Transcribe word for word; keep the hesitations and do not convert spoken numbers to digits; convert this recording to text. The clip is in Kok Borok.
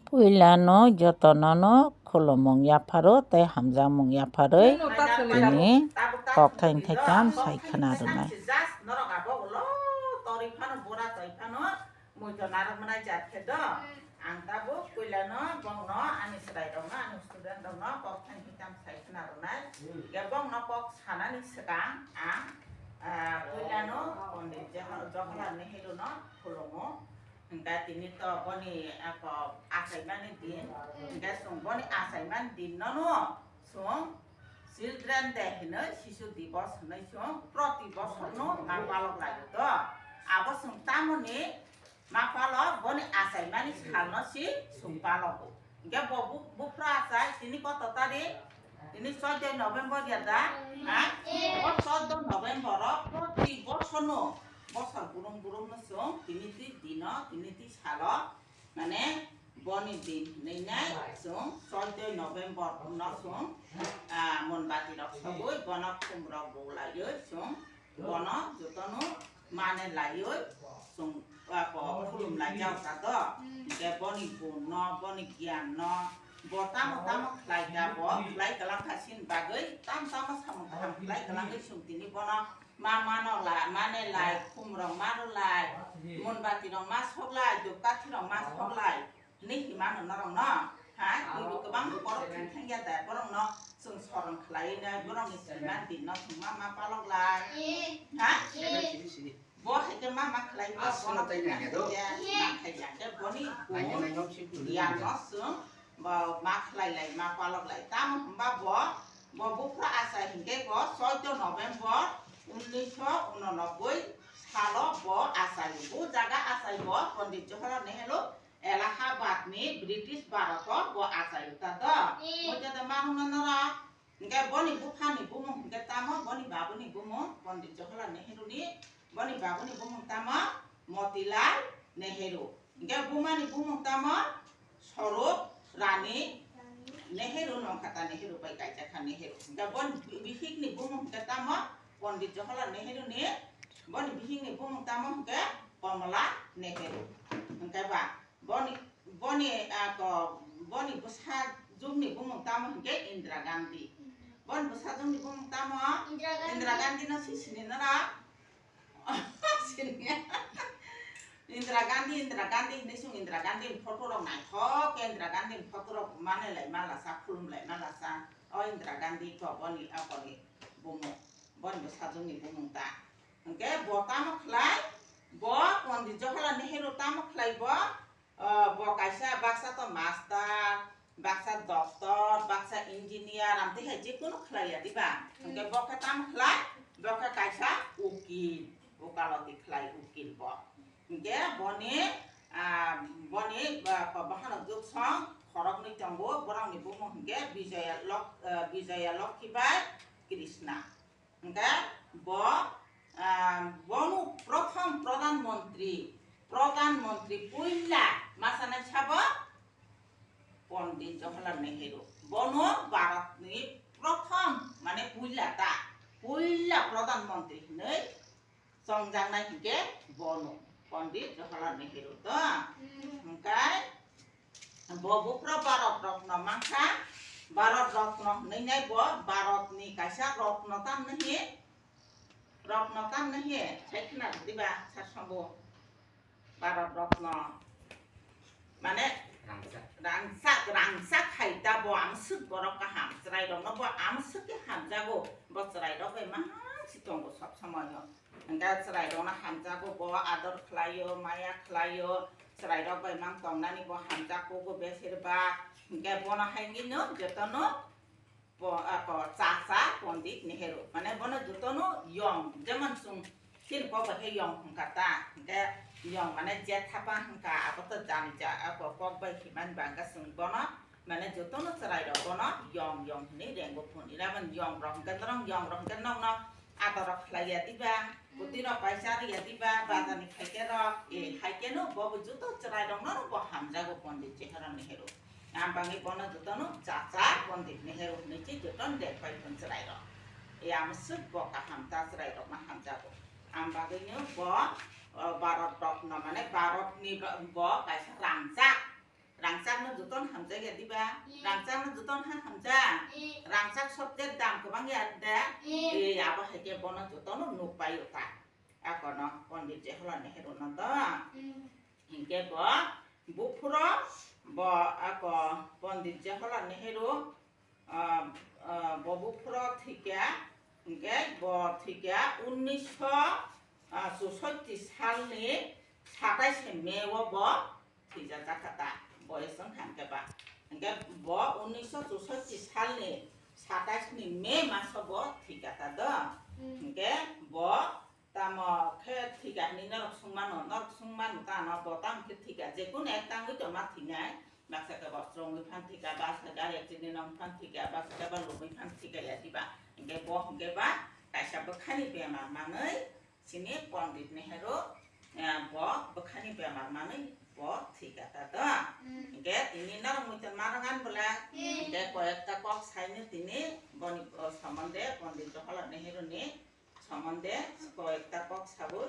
Puilano jotono no khulumung yapharo tei hamjakmung yapharwi tini kok thaini thaitham sai khna rwnai. Muitu narwkmani jat khe do, ang tabuk puilano bongno ani chwrairokno, ani studentrokno kok thaini thaitham sai khna rwnai. Hwnkhe bongno kok sanani swkang ang, ah, puilano Pondit Jawahar-, Jawaharlal Nehru no khulumo. Hwnkhe tini to boni, ah, kok achaimani din. Hwnkhe chwng boni achaimani din no no chwng Children Day hinwi, Sishu Divas hinwi chwng proti bosorno ma palok laio do. Abo chwng tamoni ma palok, boni achaimani salno si chwng palogo. Hwnkhe bo bu-, buphra achai tini koto tarik, tini chouddoi November ya da? Ha? O chouddoi November o proti bosorno, bosor burum burumno chwng tini twi dino, tini twi salo, mane boni din hinwi nai chwng chouddoi November no chwng, ah, monbati rok sogwi bono khumrok bulaiwi chwng bono jotono mane laiwi chwng, ah, bo khulum lai jak ta do. Hwnkhe boni gun no, boni giyan no, bo tamo tamo khlai ka, bo khlai kalang kha sini bagwi tamo tamo samung kaham khlai kalangwi chwng tini bono ma mano la, mane lai, khumrok ma rw lai, monbati rok ma sok lai, dhupkathi rok ma sok lai, hinwi hima no norok no, ha? Buibo kwbangma borok thang thang ya da, borok no chwng soron khlai nai, borok ni saiman din no chwng ma ma palok lai, ha? Bo hai khe ma ma khlai bo, bono thang ya, ma khai ya khe boni bung ya no chwng bo ma khlai lai, ma palok lai. Tamo hwnba bo, bo buphra achai hinkhe bo chouddoi November unnisho unonoboi salo bo achai. Bo jaga achai bo Pondit Jawaharlal Nehru Allahabad ni British Bharat o bo achai ta do. Mui jada ma hwnna norok. Hinkhe boni buphani bumung hinkhe tamo, boni babuni bumung Pondit Jawaharlal Nehru ni, boni babuni bumung tamo Motilal Nehru. Hinkhe bumani bumung tamo Swarup Rani Nehru, nongkhata Nehru bai kaisa kha Nehru. Hinkhe boni bihikni bumung hinkhe tamo Pondit Jawaharlal Nehru ni, boni bihikni bumung tamo hinkhe Kamala Nehru. Hinkhe ba boni, boni, ah, ko, boni bwsajwkni bumung tamo hinkhe Indira Gandhi. Boni bwsajwkni bumung tamo? Indira Gandhi. Indira Gandhi no si sini nara? Sini. Indira Gandhi, Indira Gandhi hinwi chwng Indira Gandhi ni photo rok naithok khe, Indira Gandhi ni photo rok manwi lai ma lasa, khulum lai ma lasa. O Indira Gandhi ko boni, ah, boni bumung, boni bwsajwkni bumung ta. Hinkhe bo tamo khlai, bo Pondit Jawaharlal Nehru tamo khlai bo, ah, bo kaisa baksa to master, baksa doctor, baksa engineer, amtwi hai jikunu khlai ya diba? Hinkhe bo khe tamo khlai, bo khe kaisa ukil, ukaloti khlai ukil bo. Hinkhe boni, ah, boni, ah, bahanok jwk song khoroknwi tongo, borokni bumung hinkhe Bijoya Lok-, ah, Bijoya Lokhi bai Krishna. Hinkhe bo, ah, bono prothom Pradhan Mantri, Pradhan Mantri puila ma sanai sabo Pondit Jawaharlal Nehru. Bono Bharatni prothom, mane puila ta, puila Pradhan Mantri hinwi chongjaknai hinkhe bono, Pondit Jawaharlal Nehru to. Hinkhe bo buphro Bharat Ratna mankha, Bharat Ratna hinwi nai bo Bharatni kaisa Ratna tamni hi, Ratna tamni hi, sai khna diba, sa sambo. Bharat Ratna. Mane rangchak, rangchak hai ta bo amswk borok kaham. Chwrairokno bo amswk khe hamjago. Bo chwrairok bai ma si tongo sob somoino. Hwnkhe chwrairokno hamjago, bo ador khlaio, maya khlaio. Chwrairok bai mang tongnani bo hamjak kugo besir bak. Hwnkhe bono hai wngwino jotono Bo, ako, Chacha Pondit Nehru. Mane bono jotono yong, jemon chwng chini kok bai khe yong hwnkha ta, hwnkhe yong mane je thapa hwnkha, abo to jani ja, ako kok bai himani ba hwnkha chwng bono, mane jotono chwrairok bono yong yong hinwi rengo phun. Ira mani yong rok hwnkhe norok yong rok hwnkhe nokno ador rok khlai ya diba, kwtwi rok bai cha rw ya diba, bazar ni khaikhe rok, e, haikhe no bo joto chwrairok no bo hamjago Pondit Jawaharlal Nehru. Ang bangwi bono jotono Chacha Pondit Nehru hinwi se jotono rek pai thun chwrairok. Yang swk bo kaham ta chwrairokno hamjago. Ang bagwino bo, o, Bharat Ratna mane Bharatni bo, bo kaisa rangchak. Rangchakno Jotono hamjak ya diba? Rangchak no jotono ha hamjak? Rangchak sobje dam kwbang ya de? E, abo hai khe bono jotono nuk pai o ta. Akono Pondit Jawaharlal Nehru no do. Hinkhe bo buphuro bo ako Pondit Jawaharlal Nehru, ah, ah, bo buphuro thwikha, hinkhe bo thwikha unnisho chushotti salni satais May o bo thwijak jakha ta, boyes wngkha hinkhe ba. Hinkhe bo unnisho chushotti salni satais ni May maso bo thwikha ta do. Hinkhe bo tamo khe thwikha hinwi norok swngmano, norok swngmano tamo bo tamo khe thwikha, jekunu ek tangwi tongma thwinai, baksa khe bo chwrwngwi phan thwikha, baksa khe gari accident wng phan thwikha, baksa khe bo lubui phan thwikha ya diba. Hinkhe bo hinkhe ba kaisa bwkhani bemar manwi chini Pondit Nehru, eh, bo bwkhani bemar manwi bo thwikha ta do. Hinkhe tini norok muitan ma rwngani bwle, hinkhe koyekta kok saino tini boni, oh, somonde Pondit Jawaharlal Nehru ni somonde koyekta kok sawi